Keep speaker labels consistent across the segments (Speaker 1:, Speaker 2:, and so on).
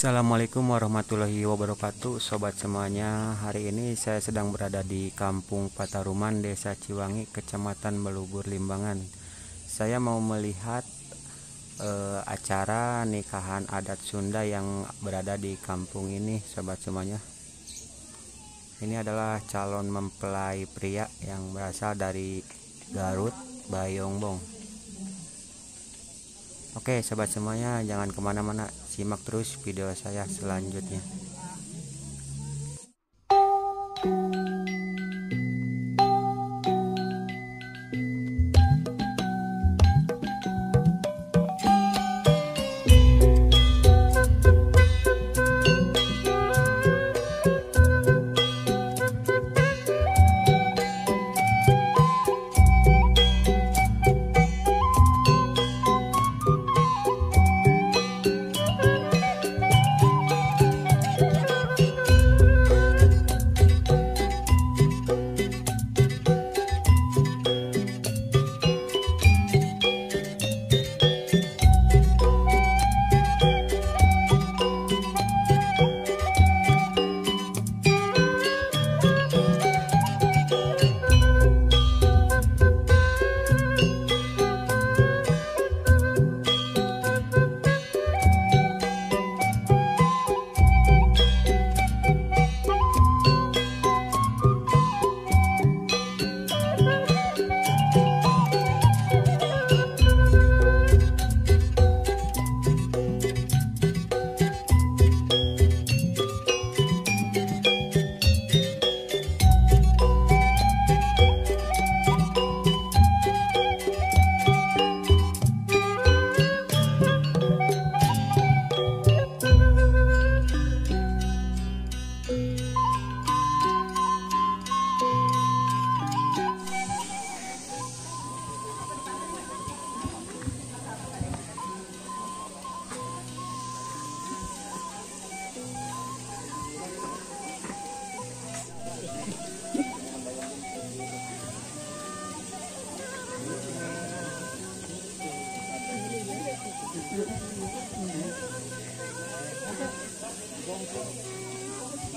Speaker 1: Assalamualaikum warahmatullahi wabarakatuh sobat semuanya. Hari ini saya sedang berada di Kampung Pataruman, Desa Ciwangi, Kecamatan Balubur Limbangan. Saya mau melihat acara nikahan adat Sunda yang berada di kampung ini sobat semuanya. Ini adalah calon mempelai pria yang berasal dari Garut, Bayongbong. Oke sobat semuanya, jangan kemana-mana, simak terus video saya selanjutnya.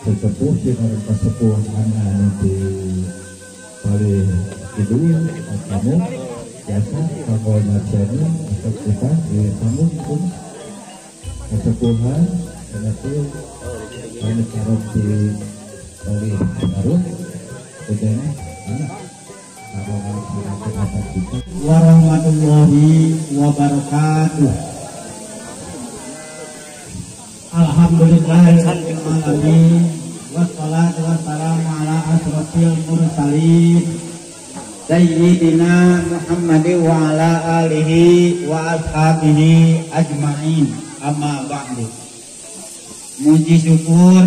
Speaker 2: Sesepuh sinareng kasepuhan anu di palih kidul kamu jasa kanggo nyakseni kita di tamu pun kasepuhan berarti kami karep di palih Garut bedana anak kanggo ngalaksanakeun kita.
Speaker 3: Warahmatullahi wabarakatuh. Alhamdulillahirabbil alamin wassalatu wassalamu ala asrofil mursalin sayyidina Muhammadin wa ala alihi wa ashabihi ajmain, amma ba'du. Muji syukur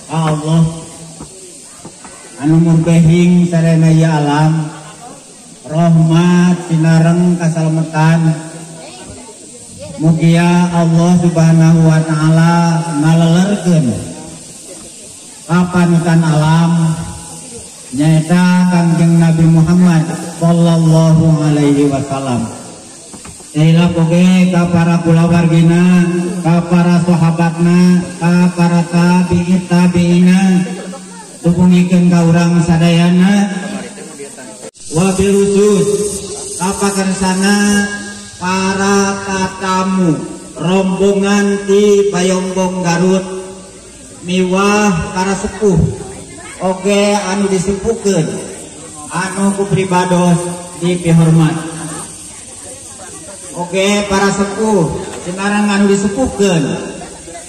Speaker 3: Allah anu murbehing sarena ya alam rahmat sinareng kasalametan. Mugia Allah subhanahu wa ta'ala ngalelerkeun kapanutan alam nyaeta Kangjeng Nabi Muhammad sallallahu alaihi wasallam. Ila oge ka para kulawargina, ka para sahabatna, ka para tabi'in tabi'ina, tupungikeun ka urang sadayana, wabil khusus ka pakarsana para tatamu rombongan di Bayongbong Garut miwah para sepuh oge anu disepuhkeun anu ku pribados dipihormat. Oge para sepuh sinareng anu disepuhkeun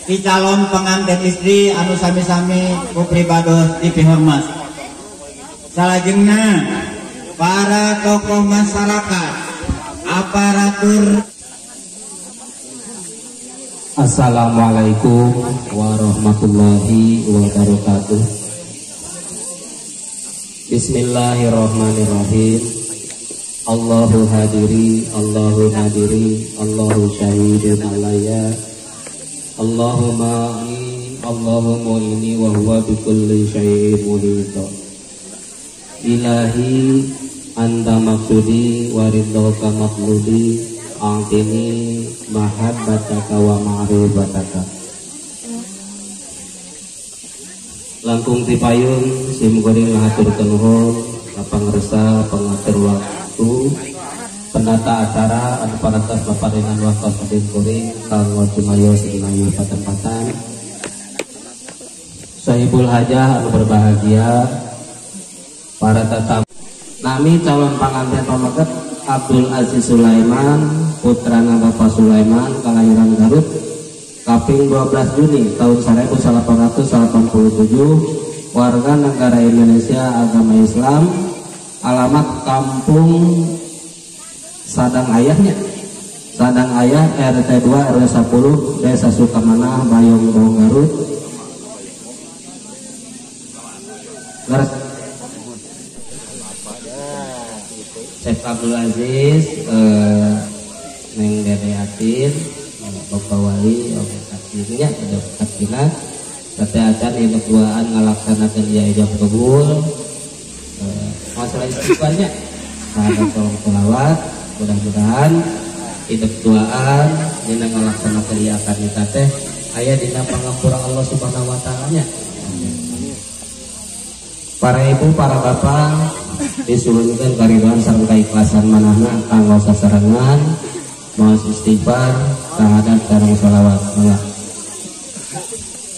Speaker 3: di calon pengantin istri anu sami-sami ku pribados dipihormat. Salajengna para tokoh masyarakat, aparatur.
Speaker 4: Assalamualaikum warahmatullahi wabarakatuh. Bismillahirrahmanirrahim. Allahu hadiri, Allahu nadiri, Allahu syahidun alaya, Allahu ma'i, Allahu mu'ini, wa huwa bikulli syai'in muhit. Ilahi anta maksudi wa ridhoka matlubi, a'tini mahabbataka wa ma'rifataka. Langkung tipayun sim kuring ngahaturkeun nuhun ka pangersa pangatur waktu penata acara anu parantos paparingan waktos sim kuring kanggo cumayos dina ieu patempatan. Sahibul hajah anu berbahagia, para tetamu, nami calon panganten pameget Abdul Aziz Sulaiman, putrana Bapak Sulaiman, kelahiran Garut, kaping 12 Juni tahun 1887, warga negara Indonesia, agama Islam, alamat Kampung Sadang Ayahnya, Sadang Ayah RT 2 RW 10, Desa Sukamanah, Bayongbong, Garut. Garis Syekh Abdul Aziz, Neng Dede Atin, Bapak Wali, Oke Katinnya, ada Katina, Sate acan ieu duaan ngalaksanakeun ieu ijab kabul. Masalah istighfarnya, ada tolong selawat, mudah-mudahan hidup duaan dina ngalaksanakeun ieu akad nikah teh aya dina pangampura Allah Subhanahu wa taala nya. Para ibu, para bapak disuhunkeun karidoan sareng kaikhlasan manahna kanggo sasarengan maos istighfar syahadat sareng sholawat. Mangga.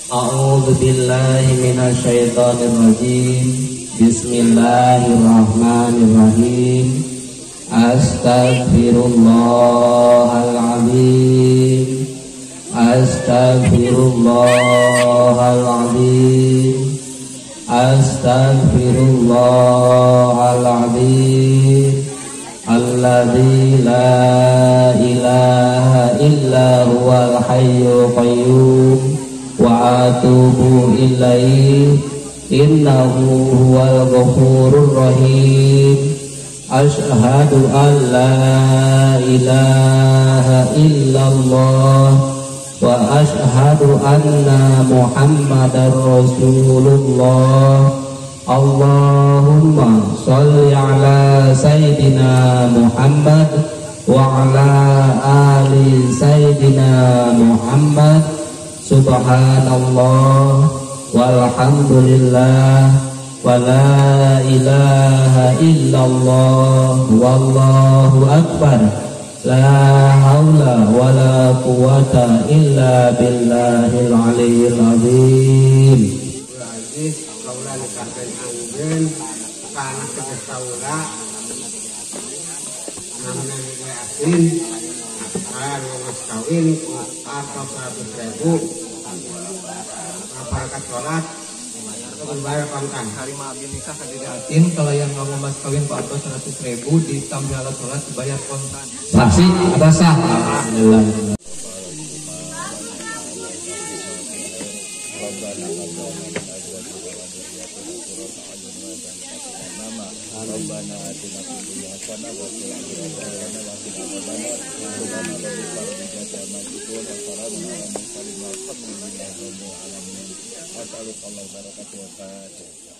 Speaker 4: A'udzu billahi minasyaitonir rajim. Bismillahirrahmanirrahim. Astaghfirullahalazim. Astaghfirullahalazim. Astaghfirullahalazim. Alladzi la ilaha illa huwal hayyul qayyum wa atubu ilaihi innahu huwal ghafurur rahim. Asyhadu an la ilaha illallah wa asyhadu anna Muhammadar Rasulullah. Allahumma sholli ala sayyidina Muhammad wa ala ali sayyidina Muhammad. Subhanallah walhamdulillah wa la ilaha illallah wallahu akbar. La haula wa la quwata illa billahil aliyyil azim.
Speaker 5: Aziz kaula nikahkeun anjeun ka anak tegas kaula namina Dede Atin mas kawin atau 100.000 perangkat sholat membayar kontan.
Speaker 6: Tarima abdi nikah ka Dede Atin kalau yang ngomong mas kawin ku atau 100.000 ditambah alat sholat dibayar kontan.
Speaker 4: Saksi ada sah. Alhamdulillah.
Speaker 5: Assalamualaikum warahmatullahi wabarakatuh.